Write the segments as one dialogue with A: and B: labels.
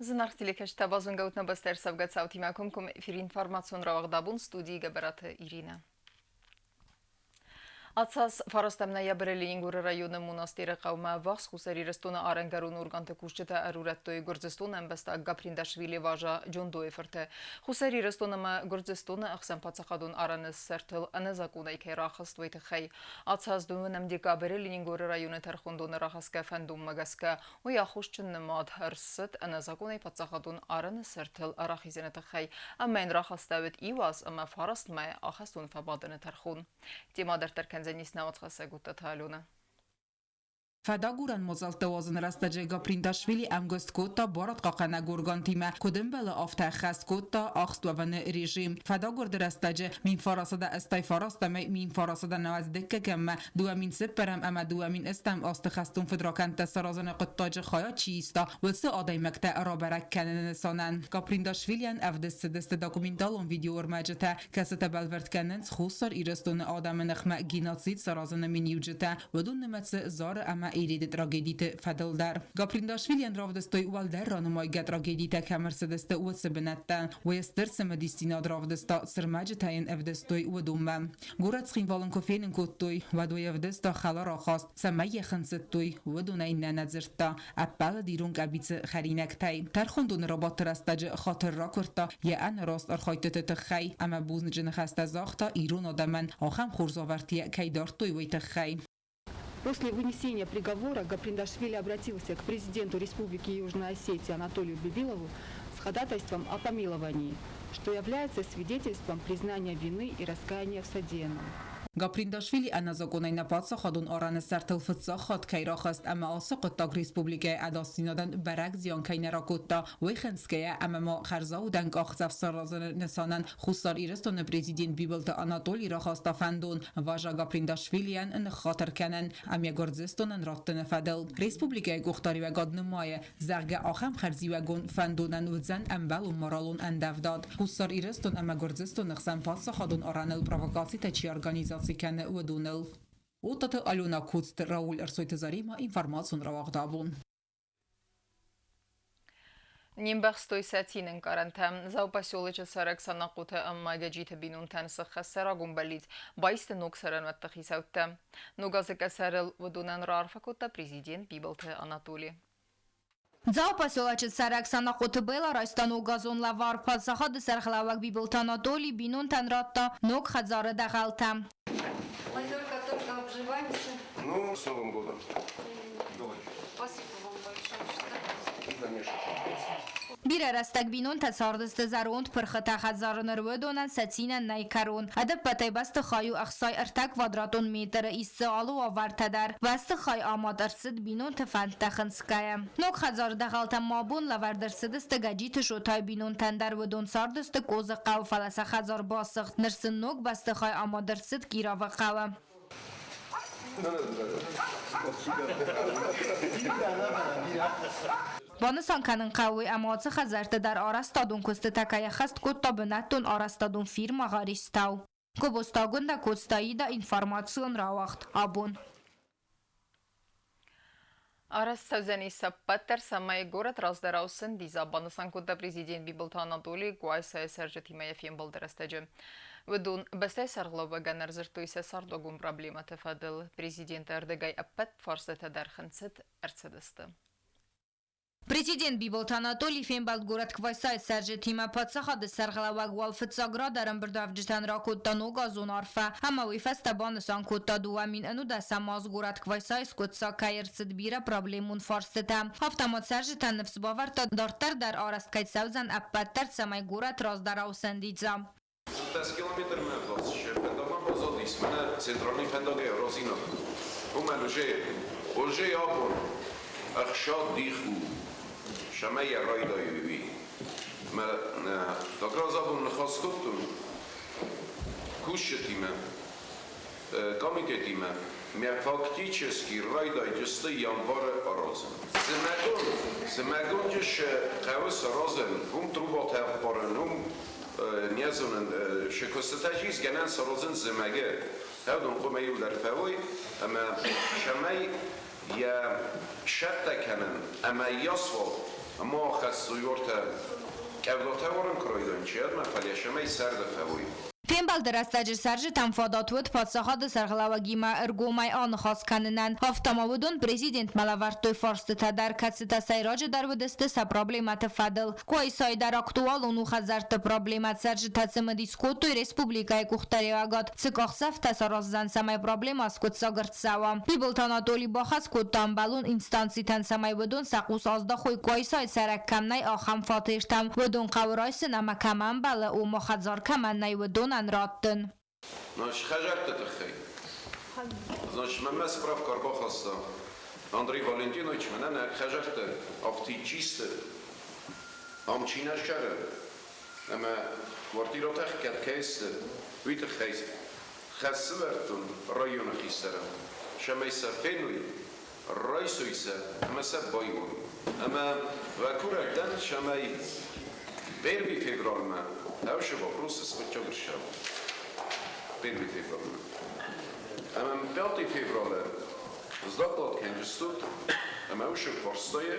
A: Зынаргъ телекӕсджытӕ, базонгӕ нӕ бӕстӕ ӕрцӕугӕ цаутимӕ комкоммӕ эфиры информацион рауагъдабон студийы Гӕбӕраты Иринӕ. Ацас фарастӕм ноябры Ленингоры районы Монастъеры хъӕумӕ ӕввахс Хуссар Ирыстоны арӕнгӕрон органты кусджытӕ ӕрурӕдтой Гуырдзыстоны ӕмбӕстаг Гаприндашвили Важа Джондойы фырты. Хуссар Ирыстон ӕмӕ Гуырдзыстоны ӕхсӕнпаддзахадон арӕны сӕртыл ӕнӕзакъонӕй кӕй рахызт, уый тыххӕй. Ацас дыууынӕм декабры Ленингоры районы тӕрхондоны рахӕсгӕ фӕндонмӕ гӕсгӕ уый аххосджын нымад ӕрцыд ӕнӕзакъонӕй паддзахадон арӕны сӕртыл рахизыны тыххӕй ӕмӕ йын рахастӕуыд иу аз ӕмӕ фараст мӕйы ахӕстон фӕбадыны тӕрхон. Темӕ дарддӕр кӕндзӕнис науӕдхӕссӕг Уыдтаты Аленӕ.
B: Фӕдагурӕн мадзӕлттӕ уадзыны рӕстӕджы Гаприндашвили ӕмгуыст кодта барадхъахъхъӕнӕг органтимӕ, куыд ӕмбӕлы, афтӕ ӕххӕст кодта ахстуӕвӕны режим. Фӕдагуырды рӕстӕджы 1989 ӕмӕ 1990 ӕмӕ 2004 ӕмӕ 2008 азты хӕстон фыдракӕндтӕ саразыны хъуыддаджы хайад чи иста, уыцы адӕймӕгтӕ рабӕрӕг кӕныны нысанӕн. Гаприндашвилийӕн ӕвдыст цыдысты документалон видеоӕрмӕджытӕ, кӕцытӕ бӕлвырд кӕнынц Хуссар Ирыстоны адӕмы ныхмӕ геноцид саразыны миниуджытӕ, уыдон нымӕцы Зары ӕмӕ Ереды трагедиты фӕдыл дӕр. Гаприндашвилийӕн равдыстой уӕлдӕр ранымайгӕ трагедитӕ кӕм ӕрцыдысты, уыцы бынӕттӕ. Уый стыр цымыдисдзинад равдыста, цы рмӕджытӕ йын ӕвдыстой, уыдонмӕ. Горӕт Цхинвалын куы фенын кодтой, уӕд уый ӕвдыста хӕлар ахаст, цӕмӕй йӕ хынцыдтой, уыдонӕй нӕ нӕ дзырдта, ӕппӕлыд ирон къӕбицы хӕринӕгтӕй. Тӕрхондоны рабадты рӕстӕджы хатыр ракуырдта йӕ ӕнӕраст архайдтыты тыххӕй ӕмӕ бузныджы ныхӕстӕ загъта ирон адӕмӕн, ахӕм хорз уавӕрты йӕ кӕй дардтой, уый тыххӕй.
C: После вынесения приговора Гаприндашвили обратился к президенту Республики Южная Осетия Анатолию Бибилову с ходатайством о помиловании, что является свидетельством признания вины и раскаяния в содеянном.
B: Гаприндашвили ӕнӕзакъонӕй нӕ паддзахадон арӕны сӕртыл фыццаг хатт кӕй рахызт ӕмӕ ацы хъуыддаг республикӕйы ӕдасдзинадӕн бӕрӕг зиан кӕй нӕ ракодта, уый хынцгӕйӕ ӕмӕ ма хӕрзаудӕн къахдзӕф саразыны нысанӕн Хуссар Ирыстоны президент Бибылты Анатоли рахаста фӕндон Важа Гаприндашвилийӕн ныххатыр кӕнын ӕмӕ Гуырдзыстонӕн раттыны фӕдыл. Республикӕйы къухдариуӕгад нымайы, зӕгъгӕ, ахӕм хӕрзиуӕгон фӕндонӕн уыдзӕн ӕмбӕлон моралон ӕндӕвдад. Хуссар Ирыстон ӕмӕ Гуырдзыстоны хсӕн паддзахадон арӕныл провокацитӕ чи организаци кӕны, уыдоныл. Оттаты Алена Коцты Рауль Ӕрсойты Заремӕ информацион рауагъд абон.
A: Не мбӕхстой сӕ цины ӕнкъарӕнтӕ. Дзау поселочы цӕрӕг Санахъоты ӕмӕ Гӕджиты бинонтӕн сыххӕст сӕ рагон бӕллиц баисты ног цӕрӕнуӕтты хицӕуттӕ. Ног азы къӕсӕрыл уыдонӕн раарфӕ кодта президент Бибылты Анатоли.
D: Дзау поселочы цӕрӕг Санахъоты Бэлла райста ног газон лӕвар. Паддзахады сӕргълӕууӕг Бибылты Анатоли бинонтӕн радта ног хӕдзары дӕгъӕлтӕ.
E: Мы только-только обживаемся.
F: Ну, с Новым годом. Давай.
E: Спасибо вам большое.
D: Бирӕ рӕстӕг бинонтӕ цардысты зӕронд пырхытӕ хӕдзары ныр уыдонӕн сӕ цинӕн нӕй кӕрон. Ӕдӕппӕтӕй бӕстыхай у 63 квадратон метры, ис дзы алы уавӕртӕ дӕр. Бӕстыхай амад ӕрцыд бинонты фӕндтӕ хынцгӕйӕ. Ног хӕдзары дӕгъӕлтӕм ма абон лӕвӕрд ӕрцыдысты Гӕджиты Шотайы бинонтӕн дӕр. Уыдон цардысты Козы хъӕуы, фӕлӕ сӕ хӕдзар басыгъд. Ныр сын ног бӕстыхай амад ӕрцыд Кировы хъӕуы. Банысан кӕнын хъӕуы, ӕмӕ ацы хӕдзӕртты дӕр арӕзтадон куыстытӕ кӕй ӕххӕст кодта бынӕттон арӕзтадон фирмӕ Гъаристау. Гобозтагундӕ Коцтаида информацион рауагъд абон.
A: Арӕзт цӕудзӕнис ӕппӕт дӕр, цӕмӕй горӕт раздӕрау сӕндидза, банысан кодта президент Бибылты Анатоли Къуайсайы цӕрджытимӕ йӕ фембӕлды рӕстӕджы. Уыдон бӕстӕйы сӕргълӕууӕгӕн ӕрдзырдтой сӕ цардуагон проблемӕты фӕдыл. Президенты ӕрдыгӕй ӕппӕт фарстатӕ дӕр хынцыд ӕрцыдысты.
D: Президент Бибылты Анатолий фембӕлд горӕт Квайсайы цӕрджытимӕ паддзахады сӕргълӕууӕг уал фыццаг рад ӕрӕмбырдуӕвджытӕн ракодта ногазон арфӕ ӕмӕ уый фӕстӕ банысан кодта 2019 аз горӕт Квайсайы скъуыддзаг кӕй ӕрцыд бирӕ проблемон фарстытӕ. Афтӕ ма цӕрджытӕн ныфс бавӕрдта, дарддӕр дӕр арӕзт кӕй цӕудзӕн ӕппӕт дӕр, цӕмӕй горӕт раздӕрау сӕндидза.
F: 10 километрмӕ ӕввахс фӕндагмӕ баззадис мӕнӕ центральный фӕндагӕй аразинаг. Уымӕн уже, уже абон ӕхсад дих у, цӕмӕй йӕ райдайой, уый. Мӕ как раз абон ныхас кодтон кусджытимӕ, комитетимӕ, мӕ фактически райдайджысты январы аразын. Зымӕгон, зымӕгонджы хъӕуы саразын, уым трубатӕ ӕппарын, уым не зонын, шы куыстытӕ ис гӕнӕн саразын зымӕгы. Уыдон хъуамӕ иуылдӕр фӕуой ӕмӕ цӕмӕй йӕ сӕттӕ кӕнын ӕмӕ йӕ асфальт. Ма ахӕссой уартӕ къӕвдатӕ уарын куы райдайын, чи ӕдмӕ, фӕлӕ сӕмӕй сӕрды фӕуой.
D: Фембӕлды рӕстӕджы цӕрджытӕм фадат уыд паддзахады сӕргълӕууӕгимӕ ӕргомӕй аныхас кӕнынӕн. Афтӕ ма уыдон президентмӕ лӕвӕрдтой фарстытӕ дӕр, кӕцытӕ сӕйраджыдӕр уыдысты сӕ проблемӕты фӕдыл. Къуайсайы дӕр актуалон у хӕдзӕртты проблемӕ. Цӕрджытӕ цымыдис кодтой республикӕйы къухдариуӕгад цы къахдзӕфтӕ сараздзӕн, цӕмӕй проблемӕ скъуыддзаг ӕрцӕуа. Бибылты Анатоли бахӕс кодта ӕмбӕлон инстанцитӕн, цӕмӕй уыдон сӕ хъус аздахой Къуайсайы цӕрӕг кӕм нӕй, ахӕм фатертӕм. Уыдон хъӕуы райсын ӕмӕ кӕмӕ ӕмбӕлы, ома хӕдзар кӕмӕн нӕй, уыдонӕн раттын.
F: Значит, хӕдзӕртты тыххӕй. Значит, мӕнмӕ справка ӕрбахаста Андрей Валентинович, мӕнӕ нӕ хӕдзӕртты афтид чисты, ам чи нӕ ссары, ӕмӕ квартиратӕ хгӕд кӕй сты, уый тыххӕй хӕс сывӕрдтон районы хистӕрӕн, цӕмӕй сӕ феной, райсой сӕ ӕмӕ сӕ байуой. Ӕмӕ уӕ курӕг дӕн, цӕмӕй 1 февралмӕ ӕвсы вопрос скъуыддзаг ӕрцӕуа. 1 февралмӕ. Ӕмӕ 5 февралы сдоклад кӕнджыстут ӕмӕ уышы фарстайы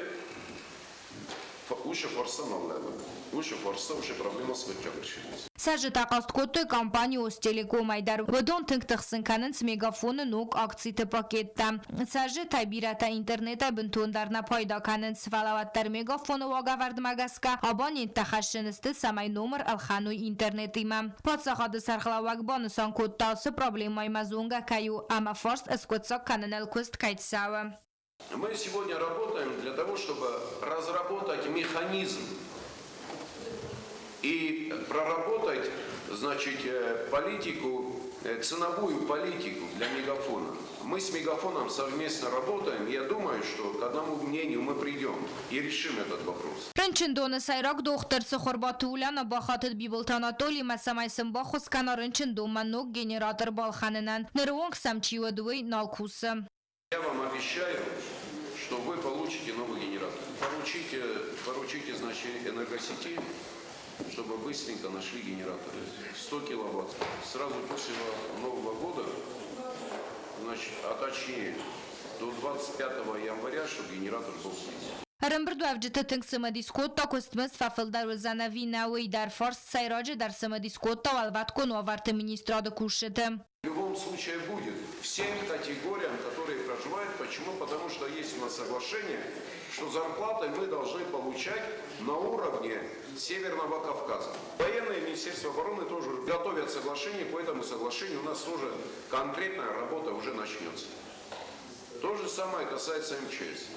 F: уышы фарста нал лӕууы. Уышы фарста, уышы проблема скъуыддзаг ӕрцӕудзӕн.
D: Цӕрджытӕ хъаст кодтой компани Остелеком-ӕй дӕр. Уыдон тынг тыхсын кӕнынц Мегафоны ног акциты пакеттӕ. Цӕрджытӕй бирӕтӕ интернетӕй бынтондӕр нӕ пайда кӕнынц, фӕлӕ уӕддӕр Мегафоны уагӕвӕрдмӕ гӕсгӕ абоненттӕ хӕссын сты, цӕмӕй номыр ӕлхӕной интернетимӕ. Паддзахады сӕргълӕууӕг банысан кодта, ацы проблемӕимӕ зонгӕ кӕй у ӕмӕ фарст ӕскъуыддзаг кӕныныл куыст кӕй цӕуы.
F: Мы сегодня работаем для того, чтобы разработать механизм и проработать, значит, политику, ценовую политику для Мегафона. Мы с Мегафоном совместно работаем. Я думаю, что к одному мнению мы придем и решим этот вопрос.
D: Рынчындоны сӕйраг дохтыр Цыхуырбаты Уляна бахатыд Бибылты Анатолимӕ, цӕмӕй сын баххуыс кӕна рынчындонмӕ ног генератор балхӕнынӕн. Ныры онг сӕм чи уыд, уый нал кусы.
F: Я вам обещаю, что вы получите новый генератор. Поручите, поручите, значит, энергосети, чтобы быстренько нашли генератор. 100 киловатт. Сразу после Нового года, значит, а точнее, до 25 января, чтобы генератор был здесь.
D: Ӕрӕмбырдуӕвджыты тынг цымыдис кодта, куыстмызд фӕфылдӕр уыдзӕн ӕви нӕ, уый дӕр. Фарст сӕйраджыдӕр цымыдис кодта Уӕлвӕткон уавӕрты министрады кусджыты.
F: В любом случае будет. Всем категориям, которые проживают. Почему? Потому что есть у нас соглашение, что зарплаты мы должны получать на уровне Северного Кавказа. Военное Министерство обороны тоже готовят соглашение, по этому соглашению у нас тоже конкретная работа уже начнется. То же самое касается МЧС.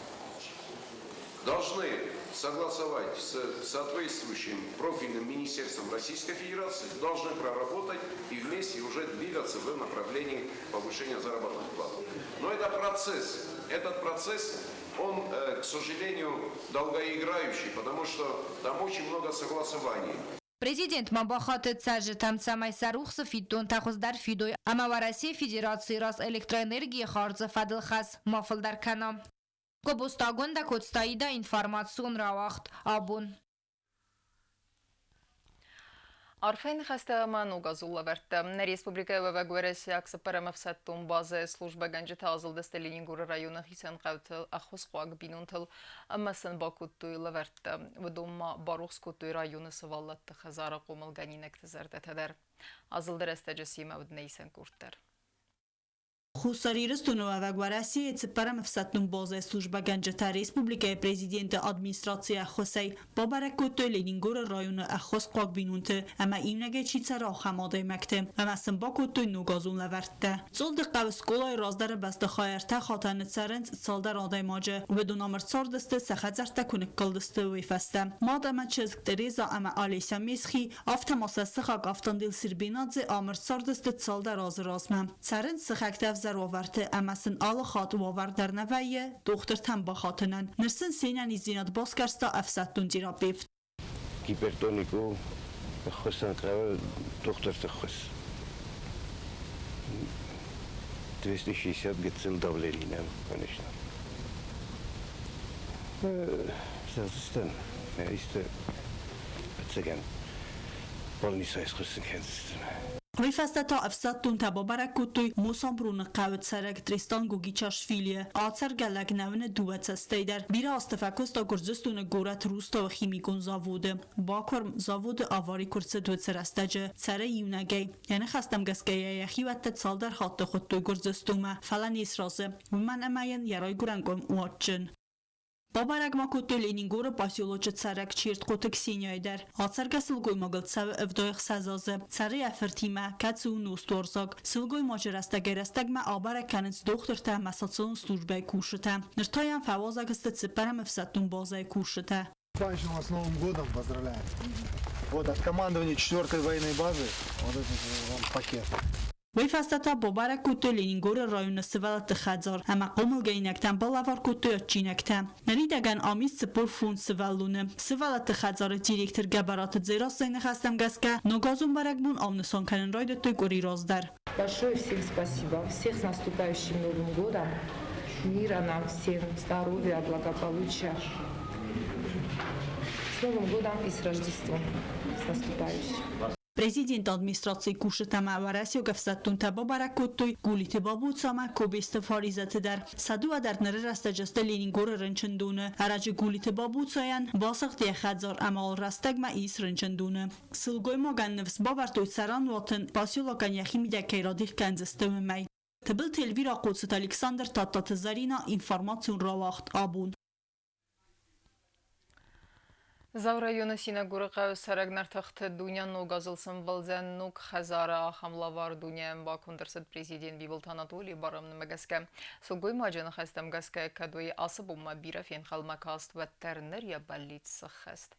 F: Должны согласовать с соответствующим профильным министерством Российской Федерации, должны проработать и вместе уже двигаться в направлении повышения заработных плат. Но это процесс. Этот процесс, он, к сожалению, долгоиграющий, потому что там очень много согласований.
D: Президент ма бахатыд цӕрджытӕм, цӕмӕй сӕ рухсы фиддонтӕ хуыздӕр фидой ӕмӕ Уӕрӕсейы Федерацийы раз электроэнергийы хардзы фӕдыл хӕс ма фылдӕр кӕна. Гобозты Агуындӕ, Коцты Аидӕ, информацион рауагъд «Абон».
A: Арфӕйы ныхӕстӕ ӕмӕ ногазон лӕвӕрттӕ. Нӕ республикӕйы уӕвӕг уӕрӕсейаг цыппӕрӕм ӕфсӕддон базӕйы службӕгӕнджытӕ азылдысты Ленингоры районы хицӕн хъӕутыл ӕххуысхъуаг бинонтыл ӕмӕ сын бакодтой лӕвӕрттӕ. Уыдон ма барухс кодтой районы сывӕллӕтты хӕдзары хъомылгӕнинӕгты зӕрдӕтӕ дӕр. Азылды рӕстӕджы семӕ уыд нӕ исӕн къорд дӕр.
G: Хуссар Ирыстоны уӕвӕг Уӕрӕсейы цыппӕрӕм ӕфсӕддон базӕйы службӕгӕнджытӕ республикӕйы президенты администрацийы ӕххуысӕй бабӕрӕг кодтой Ленингоры районы ӕххуысхъуаг бинонты ӕмӕ иунӕгӕй чи цӕры, ахӕм адӕймӕгты ӕмӕ сын бакодтой ногазон лӕвӕрттӕ. Цъолды хъӕуы скъолайы раздӕры бӕстыхайы ӕртӕ хатӕны цӕрынц цалдӕр адӕймаджы. Уыдон ам ӕрцардысты, сӕ хӕдзӕрттӕ куы ныккалдысты, уый фӕстӕ. Мад ӕмӕ чызг Тереза ӕмӕ Олеся Месхи, афтӕ ма сӕ сыхаг Автандил Сербинадзе ам ӕрцардысты цалдӕр азы размӕ. Цӕрынц сыхӕгтӕ ӕвзӕр уавӕрты ӕмӕ сын алы хатт уавӕр дӕр нӕ вӕййы дохтыртӕм бахатынӕн. Ныр сын се нӕниздзинад басгӕрста ӕфсӕддон терапевт.
H: Гипертоник у, ӕххуысӕн хъӕуы дохтырты ӕххуыс. 260 гыццыл давление нӕм, конечно. Зӕгъдзыстӕм, исты ӕцӕгӕн больницӕйы схуыссын кӕндзыстӕм.
G: Уый фӕстӕ та ӕфсӕддонтӕ бабӕрӕг кодтой Мосамбруны хъӕуы цӕрӕг Тристан Гогичашвилийы. Ацӕргӕ лӕг нӕ уыны дыууӕ цӕстӕй дӕр. Бирӕ азты фӕкуыста Гуырдзыстоны горӕт Руставы химикон заводы. Бакуырм, заводы авари куы рцыд уыцы рӕстӕджы. Цӕры иунӕгӕй. Йӕ ныхӕстӕм гӕсгӕ йӕ йӕхиуӕттӕ цалдӕр хатты хуыдтой Гуырдзыстонмӕ, фӕлӕ не сразы, уымӕн ӕмӕ йын йӕ райгуырӕн къуым у адджын. Бабӕрӕг ма кодтой Ленингоры поселочы цӕрӕг Чертхъоты Ксенияйы дӕр. Ацӕргӕ сылгоймагыл цӕуы 76 азы. Цӕры йӕ фыртимӕ, кӕцы у нозтуарзаг. Сылгоймаджы рӕстӕгӕй-рӕстӕгмӕ абӕрӕг кӕнынц дохтыртӕ ӕмӕ социалон службӕйы кусджытӕ. Ныр та йӕм фӕуазӕг сты цыппӕрӕм ӕфсӕддон базӕйы кусджытӕ.
I: Наступающим вас с Новым годом поздравляем. Вот от командования 4-й военной базы вот этот вам пакет.
G: Уый фӕстӕ та бабӕрӕг кодтой Ленингоры районы сывӕллӕтты хӕдзар ӕмӕ хъомылгӕнинӕгтӕн балӕвар кодтой адджинӕгтӕ. Ныридӕгӕн ам ис 45 сывӕллоны. Сывӕллӕтты хӕдзары директор Гӕбӕраты Дзерассӕйы ныхӕстӕм гӕсгӕ, ногазон бӕрӕгбон ам нысан кӕнын райдыдтой къуыри раздӕр.
J: Большое всем спасибо. Всех с наступающим Новым годом. Мира нам всем, здоровья, благополучия. С Новым годом и с Рождеством. С наступающим.
G: Президенты администрацийы кусджытӕ ӕмӕ уӕрӕсейаг ӕфсӕддонтӕ бабӕрӕг кодтой Гулиты Бабуца ӕмӕ Кобесты Фаризӕты дӕр. Сӕ дыууӕ дӕр ныры рӕстӕджы сты Ленингоры рынчындоны. Ӕрӕджы Гулиты Бабуцайӕн басыгъд йӕ хӕдзар ӕмӕ ыл рӕстӕгмӕ ис рынчындоны. Сылгоймагӕн ныфс бавӕрдтой цӕрӕнуатын, поселокӕн йӕхимидӕг кӕй радих кӕндзысты, уымӕй. Тыбылты Эльвира, Хъоцыты Александр, Тадтаты Зӕринӕ, информацион рауагъд абон.
A: Дзауы районы Синагуры хъӕуы цӕрӕг Нартыхты Дуня ног азыл сӕмбӕлдзӕн ног хӕдзары. Ахӕм лӕвар Дуняйӕн баконд ӕрцыд президент Бибылты Анатолийы барамынмӕ гӕсгӕ. Сылгоймаджы ныхӕстӕм гӕсгӕ, кӕд уый ацы бонмӕ бирӕ фенхъӕлмӕ каст, уӕддӕр ныр йӕ бӕллиц сӕххӕст.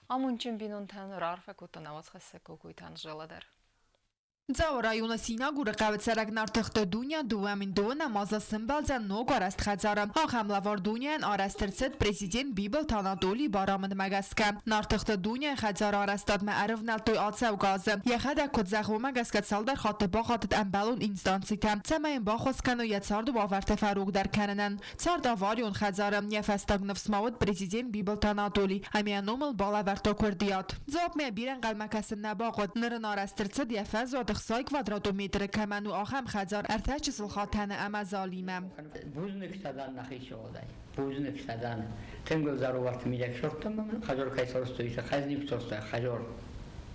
A: Амондджын бинонтӕн раарфӕ кодта науӕдзхӕссӕг Кокойты Анжела дӕр.
K: Дзауы районы Синагуры хъӕуы цӕрӕг Нартыхты Дуня 2002 азы сымбӕлдзӕн ног арӕзт хӕдзары. Ахӕм лӕвар Дуняйӕн арӕзт ӕрцыд президент Бибылты Анатолийы барамындмӕ гӕсгӕ. Нартыхты Дуняйы хӕдзары арӕзтадмӕ ӕрывнӕлдтой ацӕугӕ азы. Йӕхӕдӕг куыд зӕгъы, уымӕ гӕсгӕ цалдӕр хатты бахатыд ӕмбӕлон инстанцитӕм, цӕмӕй йын баххуыс кӕной йӕ царды уавӕртӕ фӕрогдӕр кӕнынӕн. Цард аварион хӕдзары. Йӕ фӕстаг ныфс ма уыд президент Бибылты Анатоли ӕмӕ йӕ номыл балӕвӕрдта куырдиат. Дзуапмӕ бирӕ ӕнхъӕлмӕ кӕсын нӕ бахъуыд. Ныр ын арӕзт ӕрцыд йӕ фӕзуат 60 квадратон метры кӕмӕн у, ахӕм хӕдзар ӕртӕ чысыл хатӕны ӕмӕ залимӕ.
L: Бузныг сӕ дӕн нӕхи сыгъдӕй. Бузныг сӕ дӕн. Тынг ӕвзӕр уавӕрты мидӕг сырдтон мӕ хӕдзар кӕй сарӕзтой, хӕз никуы сарӕзта, хӕдзар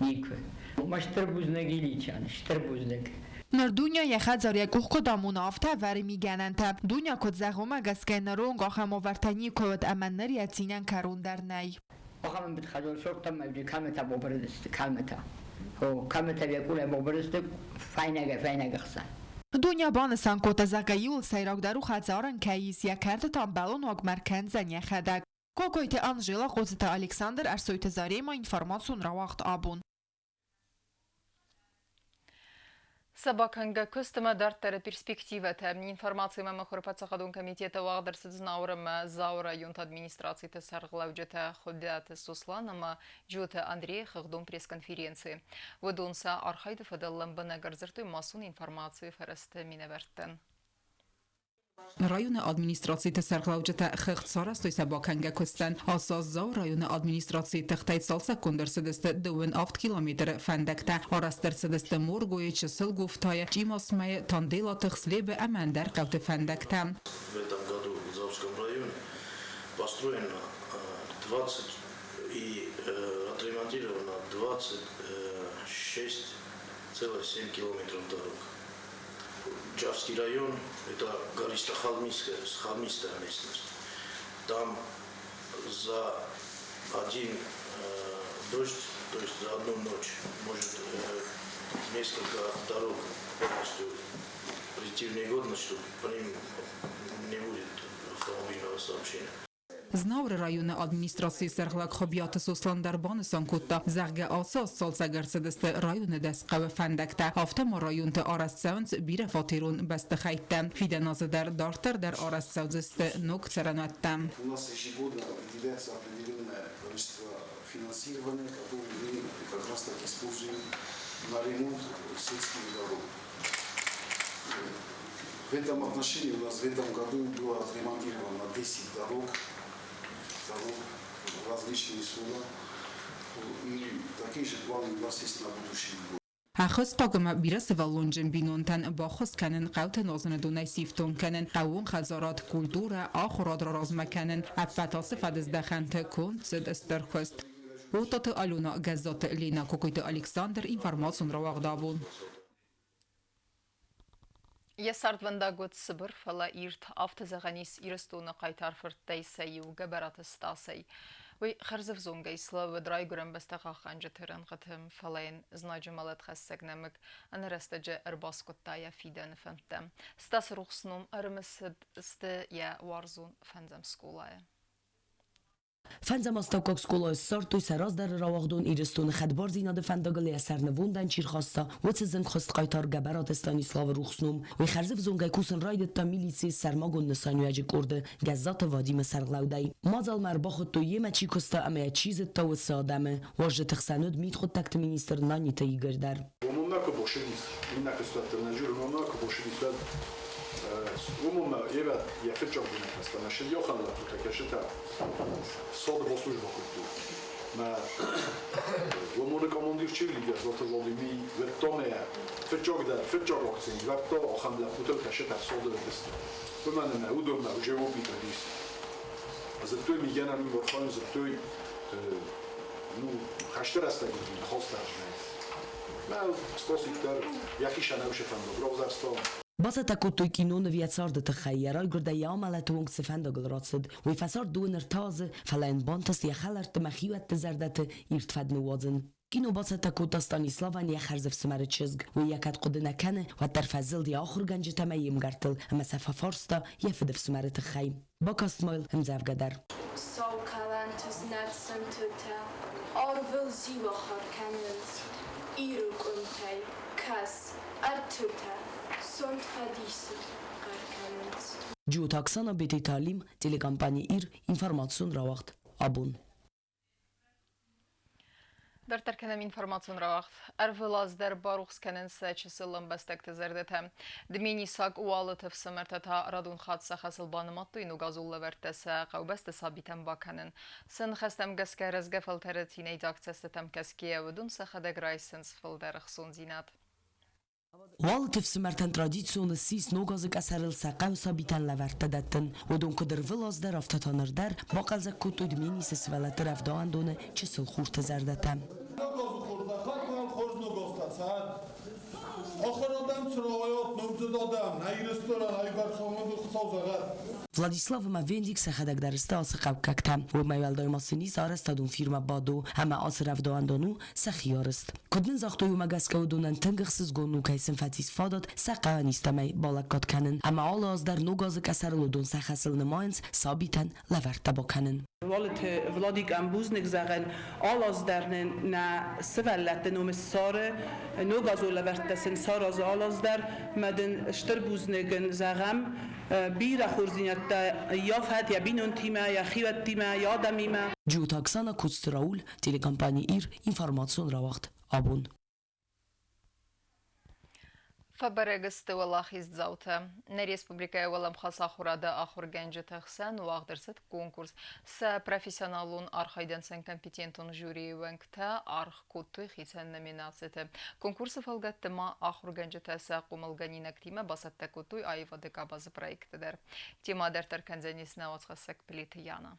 L: никуы. Ма стыр бузныг Ильичӕн, стыр бузныг.
K: Ныр Дуня йӕ хӕдзар йӕ къух куыд амона, афтӕ ӕвӕры мигӕнӕнтӕ. Дуня куыд зӕгъы, уымӕ гӕсгӕ ныронг ахӕм уавӕртӕ никуы уыд ӕмӕ ныр йӕ цинӕн кӕрон дӕр нӕй.
L: Ахӕм хӕдзар сордтам ӕви кӕмытӕ бабырыдысты, кӕмытӕ. О, кӕмытӕ йӕ къулӕй бабырыдысты фӕйнӕгӕй-фӕйнӕг ӕхсӕн.
K: Дуня банысан кодта, зӕгъгӕ, иуыл сӕйрагдӕр у хӕдзарӕн кӕй ис, йӕ кӕрты та ӕмбӕлон уагмӕ ӕркӕндзӕн йӕхӕдӕг. Кокойты Анжела, Хъоцыты Александр, Ӕрсойты Зарема, информацион рауагъд абон.
A: Сӕ бакӕнгӕ куыстмӕ дарддӕры перспективӕтӕ. Информацимӕ мыхуыры паддзахадон комитеты уагъд ӕрцыд Знауыр ӕмӕ Дзауы районты администрациты сӕргълӕуджытӕ Хуыбиаты Сослан ӕмӕ Джиоты Андрейы хыгъдон пресс-конференци. Уыдон сӕ архайды фӕдыл лӕмбынӕг ӕрдзырдтой массон информацийы фӕрӕзты минӕвӕрттӕн.
B: Районы администрациты сӕргълӕуджытӕ хыгъд сарӕзтой сӕ бакӕнгӕ куыстӕн. Ацы аз Дзауы районы администрацийы тыхтӕй цалцӕггонд ӕрцыдысты 27 километры фӕндӕгтӕ. Арӕзт ӕрцыдысты Моргойы, Чысыл Гуфтайы, Чъимасмӕйы, Танделаты, Хслебы ӕмӕ ӕндӕр хъӕуты фӕндӕгтӕ.
M: В этом году в Дзауском районе построено 20 и отремонтировано 26,7 километров дорог. Джавский район – это гористо-холмистая холмистая местность. Там за один дождь, то есть за одну ночь, может несколько дорог полностью прийти в негодность, что по ним не будет автомобильного сообщения.
B: Знауыры районы администрацийы сӕргълӕг Хуыбиаты Сослан дӕр банысан кодта, зӕгъгӕ, ацы аз цалцӕг ӕрцыдысты районы дӕс хъӕуы фӕндӕгтӕ, афтӕ ма районты арӕзт цӕуынц бирӕфатерон бӕстыхӕйттӕ. Фидӕн азы дӕр дарддӕр дӕр арӕзт цӕудзысты ног цӕрӕнуӕттӕ.
N: У нас ежегодно выделяется определенное количество финансирования, которое мы как раз таки используем на ремонт сельских дорог. В этом отношении у нас в этом году было отремонтировано 10 дорог в различные села. И такие же планы у нас есть на будущий год.
B: Ӕххуысхъуаг ӕмӕ бирӕсывӕллонджын бинонтӕн баххуыс кӕнын, хъӕуты нуазыны донӕй сифтонг кӕнын, хъӕууон хӕдзарад, культурӕ, ахуырад раразмӕ кӕнын, ӕппӕт ацы фӕдыздӕхӕнты конд цыд стыр куыст. Уататы Алена, Гӕззаты Лена, Кокойты Александр, информацион рауагъд абон.
A: Йӕ цардвӕндаг уыд цыбыр, фӕлӕ ирд, афтӕ зӕгъӕн ис Ирыстоны хъайтар фырттӕй сӕ иу Гӕбӕраты Стасӕй. Уый хӕрзӕвзонгӕй слӕууыд райгуырӕн бӕстӕ хъахъхъӕнджыты рӕнхъыты, фӕлӕ йын знаджы мӕлӕтхӕссӕг нӕмыг ӕнӕрӕстӕджы ӕрбаскъуыдта йӕ фидӕны фӕндтӕ. Стасы рухс ном ӕрымысыдысты йӕ уарзон фӕндзӕм скъолайы.
O: Фӕндзӕм астӕуккаг скъолайы ссардтой сӕ раздӕры рауагъдон Ирыстоны хӕдбардзинады фӕндагыл йӕ сӕрнывондӕн чи рхаста, уыцы зынгхуыст хъайтар Гӕбӕраты Станиславы рухс ном. Уый хӕрзӕвзонгӕй кусын райдыдта милицийы сӕрмагонд нысаниуӕджы къорды Гӕззаты Вадимы сӕргълӕудӕй. Мадзалмӕ ӕрбахуыдтой йемӕ чи куыста ӕмӕ йӕ чи зыдта, уыцы адӕмы. Уазджыты хсӕн уыд мидхъуыддӕгты министр Наниты Игорь дӕр.
P: Уымӕ куы бошидис, иннӕ куыстуӕтты нӕ уымӕ куы бошидис, уӕд уымӕ евӕ йӕ фыццаг бынӕттӕ Шильохан лӕппутӕ кӕсытӕ соды бослужба кодтой. Мӕ уымоны командир чи Гӕззаты Владимир веттоме фыццагдӕр фыццаг акцент вӕрдта ахӕм лӕппутыл кӕсытӕ соды дысты. Уымӕн ӕмӕ уыдонмӕ уже опыт уыдис. Зыдтой мигӕнӕн уым зыдтой, ну, хӕсты рӕстӕг уыди, хостарджынӕй. Мӕ Стасик дӕр йӕхи сӕнӕусы фӕндаг равзӕрста.
O: Бацӕттӕ кодтой киноныв йӕ царды тыххӕй, йӕ райгуырдӕй йӕ амӕлӕты онг цы фӕндагыл рацыд, уый фӕцард дыууын ӕртӕ азы, фӕлӕ йын бантыст йӕ хӕлӕртты мӕ хиуӕтты зӕрдӕты ирд фӕд ныууадзын. Кино бацӕттӕ кодта Станиславӕн йӕ хӕрзӕфсымӕры чызг. Уый йӕ кӕд хъуыды нӕ кӕны, уӕддӕр фӕзылд йӕ ахуыргӕнджытӕ ӕмӕ йе мгӕрттыл ӕмӕ сӕ фӕфарста йӕ фыдыфсымӕры тыххӕй. Бакаст ма йыл ӕмдзӕвгӕ дӕр.
Q: Сау кӕлӕнты знӕт сынтытӕ арвыл зилахар кӕнынц. Иры къуымтӕй, кӕс, ӕртытӕ сонт фӕдисы хъӕр кӕнынц.
O: Джиоты Оксана, Бететы Алим, телекомпани Ир, информацион рауагъд Абон.
A: Дарддӕр кӕнӕм информацион рауагъд. Ӕрвылаз дӕр барухс кӕнынц сӕ чысыл ӕмбӕстӕгты зӕрдӕтӕ. Дменисаг Уалыты ӕфсымӕртӕ та радон хатт сӕ хӕсыл банымадтой ногазон лӕвӕрттӕ сӕ хъӕубӕсты сабитӕн бакӕнын. Сӕ ныхӕстӕм гӕсгӕ рӕзгӕ фӕлтӕры цинӕйдзаг цӕстытӕм кӕсгӕйӕ уыдон сӕхӕдӕг райсынц фылдӕр ӕхцондзинад.
O: Уалыты ӕфсымӕртӕн традицион ссис ног азы къӕсӕрыл сӕ хъӕуы сабитӕн лӕвӕрттӕ дӕттын. Уыдон куыд ӕрвылаз дӕр, афтӕ та ныр дӕр бахъӕлдзӕг кодтой Дменисы сывӕллӕтты рӕвдауӕндоны чысыл хурты зӕрдӕтӕ.
R: Ног азы хорзӕхӕн уӕм хорз ног азтӕ цӕрӕд! Ахуыр адӕм цырагъайат, номдзыд адӕм, нӕ Ирыстонӕн аивад цӕуӕнды Хуыцау зӕгъӕд!
O: Владислав ӕмӕ Вендик сӕхӕдӕг дӕр сты ацы хъӕуккӕгтӕ. Уымӕй уӕлдай ма сын ис арӕзтадон фирмӕ Бадо ӕмӕ ацы рӕвдауӕндон у сӕхи арызт. Куыд нын загътой, уымӕ гӕсгӕ уыдонӕн тынг ӕхсызгон у, кӕй сын фӕцис фадат сӕ хъӕуӕн истӕмӕй балӕггад кӕнын ӕмӕ алы аз дӕр ног азы къӕсӕрыл уыдон сӕ хӕсыл нымайынц сабитӕн лӕвӕрттӕ бакӕнын.
S: Уалыты Владикӕн бузныг зӕгъын, алы аз дӕр нын нӕ сывӕллӕтты ном ссары, ногазон лӕвӕрттӕ сын саразы алы аз дӕр. Мӕ дын стыр бузныг ын зӕгъӕм, бирӕ хорздзинӕдтӕ йӕ фӕд йӕ бинонтимӕ, йӕ хиуӕттимӕ, йӕ адӕмимӕ.
O: Джиоты Оксана, Коцты Рауль, телекомпани Ир, информацион рауагъд Абон.
A: Фӕбӕрӕг сты уӕлахиздзаутӕ. Нӕ республикӕйы уӕлӕмхас ахуырады ахуыргӕнджыты хсӕн уагъд ӕрцыд конкурс. Сӕ профессионалон архайдӕн сын компетентон жюрийы уӕнгтӕ аргъ кодтой хицӕн номинациты. Конкурсы фӕлгӕтты ма ахуыргӕнджытӕ сӕ хъомылгӕнинӕгтимӕ бацӕттӕ кодтой аивады къабазы проекты дӕр. Темӕ дарддӕр кӕндзӕнис нӕ уацхӕссӕг Плиты Яна.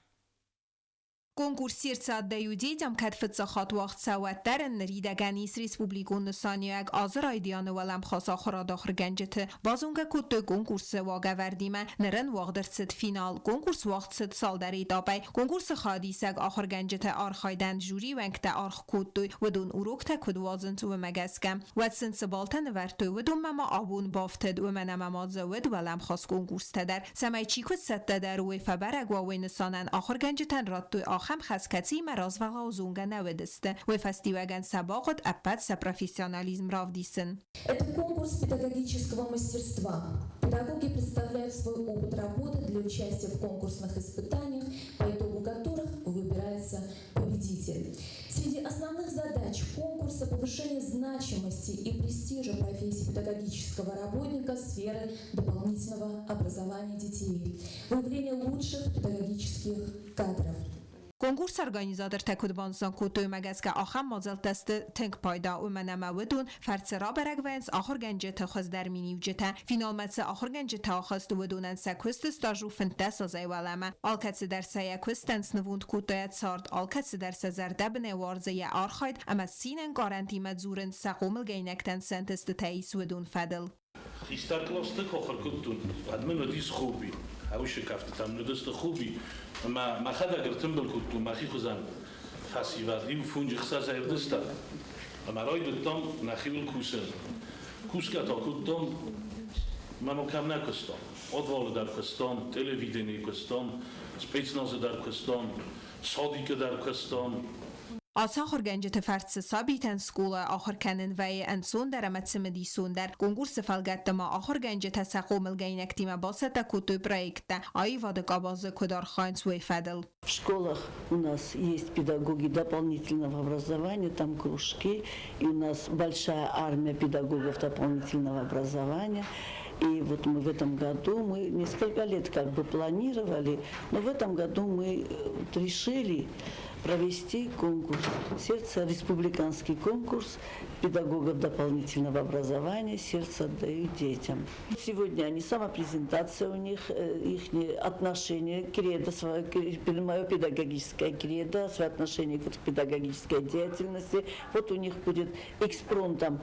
T: Конкурс «Сердце отдаю детям» кӕд фыццаг хатт уагъд цӕуы, уӕддӕр ын ныридӕгӕн ис республикон нысаниуӕг. Азы райдианы уӕлӕмхас ахуырады ахуыргӕнджыты базонгӕ кодтой конкурсы уагӕвӕрдимӕ. Ныр ын уагъд ӕрцыд финал. Конкурс уагъд цыд цалдӕр этапӕй. Конкурсы хайадисӕг ахуыргӕнджыты архайдӕн жюри уӕнгтӕ аргъ кодтой, уыдон уроктӕ куыд уадзынц, уымӕ гӕсгӕ. Уӕд сын цы баллтӕ нывӕрдтой, уыдонмӕ ма абон бафтыд, уымӕн ӕмӕ ма дзы уыд уӕлӕмхас конкурстӕ дӕр. Цӕмӕй чи куыд цӕттӕдӕр, уый фӕбӕрӕг уа, уый нысанӕн ахуыргӕнджытӕн радтой ахӕм хӕс, кӕцыимӕ развӕлгъау зонгӕ нӕ уыдысты. Уый фӕстиуӕгӕн сӕ бахъуыд ӕппӕт сӕ профессионализм равдисын.
U: Это конкурс педагогического мастерства. Педагоги представляют свой опыт работы для участия в конкурсных испытаниях, по итогу которых выбирается победитель. Среди основных задач конкурса повышение значимости и престижа профессии педагогического работника сферы дополнительного образования детей, выявление лучших педагогических кадров.
T: Конкурсы организатортӕ куыд банысан кодтой, уымӕ гӕсгӕ ахӕм мадзӕлттӕ сты тынг пайда, уымӕн ӕмӕ уыдон фӕрцы рабӕрӕг вӕййынц ахуыргӕнджыты хуыздӕр миниуджытӕ. Финалмӕ цы ахуыргӕнджытӕ ахызт, уыдонӕн сӕ куысты стаж у 15 азӕй уӕлӕмӕ. Алкӕцыдӕр сӕ йӕ куыстӕн снывонд кодта йӕ цард, алкӕцыдӕр сӕ зӕрдӕбынӕй уарзы йӕ архайд ӕмӕ цинӕнкъарӕнтимӕ дзурынц сӕ хъомылгӕнинӕгтӕн цы ӕнтыстытӕ ис, уыдон фӕдыл.
M: Хистӕр кълӕсты куы ахуыр кодтон, уӕд мын уыдис хобби. Ӕвышы кӕфтытӕм уыдысты хобби, ӕмӕ мӕхӕдӕг ӕртымбыл кодтон мӕхи хуызӕн фӕсивӕд. Иу фунджы хсӕзӕй уыдыстӕм. Ӕмӕ райдыдтам нӕхиуыл кусын. Кусгӕ та кодтам, мӕныл кӕм нӕ куыстам. Подвалы дӕр куыстам, телевиденийы куыстам, спецназы дӕр куыстам, садикы дӕр куыстам.
T: Ацы ахуыргӕнджыты фӕрцы сабитӕн скъолайы ахуыр кӕнын вӕййы ӕнцондӕр ӕмӕ цымыдисондӕр. Конкурсы фӕлгӕтты ма ахуыргӕнджытӕ сӕ хъомылгӕнинӕгтимӕ бацӕттӕ кодтой проекттӕ, аивады къабазы куыд архайынц, уый фӕдыл.
C: В школах у нас есть педагоги дополнительного образования, там кружки, и у нас большая армия педагогов дополнительного образования. И вот мы в этом году, мы несколько лет как бы планировали, но в этом году мы решили провести конкурс «Сердце», республиканский конкурс педагогов дополнительного образования «Сердце отдаю детям». Сегодня они, самопрезентация у них, их отношение, кредо, мое педагогическое кредо, свое отношение к педагогической деятельности. Вот у них будет экспромтом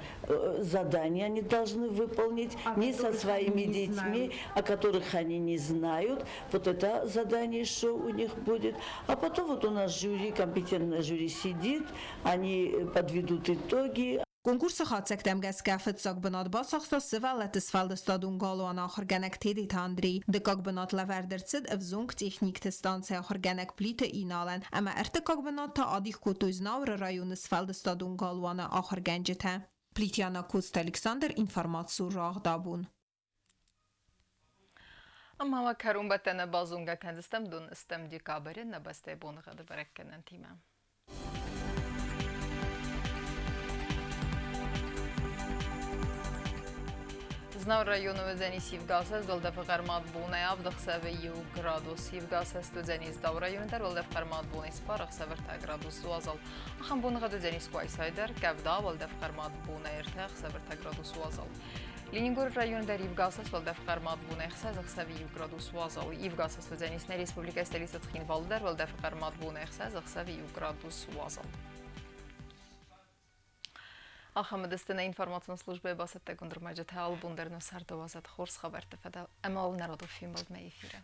C: задание они должны выполнить, не со своими детьми, о которых они не знают. Вот это задание еще у них будет. А потом вот у нас жюри, компетентное жюри сидит, они подведут итоги.
T: Конкурсы хатдзӕгтӕм гӕсгӕ фыццаг бынат бацахста сывӕллӕтты сфӕлдыстадон галуаны ахуыргӕнӕг Тедеты Андрей. Дыккаг бынат лӕвӕрд ӕрцыд ӕвзонг техникты станцӕйы ахуыргӕнӕг Плиты Иналӕн ӕмӕ ӕртыккаг бынат та адих кодтой Знауыры районы сфӕлдыстадон галуаны ахуыргӕнджытӕ. Плитиана Коцты Александр, информацион рагъдабон.
A: Ӕмӕ ма кӕронбӕттӕны базонгӕ кӕндзыстӕм дон стӕм декабры нӕ бӕстӕйы боныгъӕды бӕрӕггӕнӕнтимӕ. Знауыр районы уыдзӕнис ивгӕ уӕлдӕфы хъӕрмад бонӕй 7 ӕхсӕвы 1 градус. Ивгӕ уыдзӕнис Дзауы районы дӕр, уӕлдӕф хъӕрмад бонӕй 4 ӕхсӕвы 3 градус уазал. Ахӕм боныгъӕд уыдзӕнис Къуайсайы дӕр, къӕвда, уӕлдӕф хъӕрмад бонӕй 3 ӕхсӕвы 3 градус уазал. Ленингоры районы дӕр ивгӕ уӕлдӕф хъӕрмад бонӕй 6 ӕхсӕвы 1 градус уазал. Ивгӕ уыдзӕнис нӕ республикӕйы столицӕ Цхинвалы дӕр, уӕлдӕф хъӕрмад бонӕй 6 ӕхсӕвы 1 градус уазал. Ахӕм уыдысты нӕ информацион службӕйы бацӕттӕгонд ӕрмӕджытӕ. Алы бон дӕр нӕ царды уадзӕд хорз хабӕртты фӕдыл ӕмӕ уыл народон фембӕлдмӕ эфиры.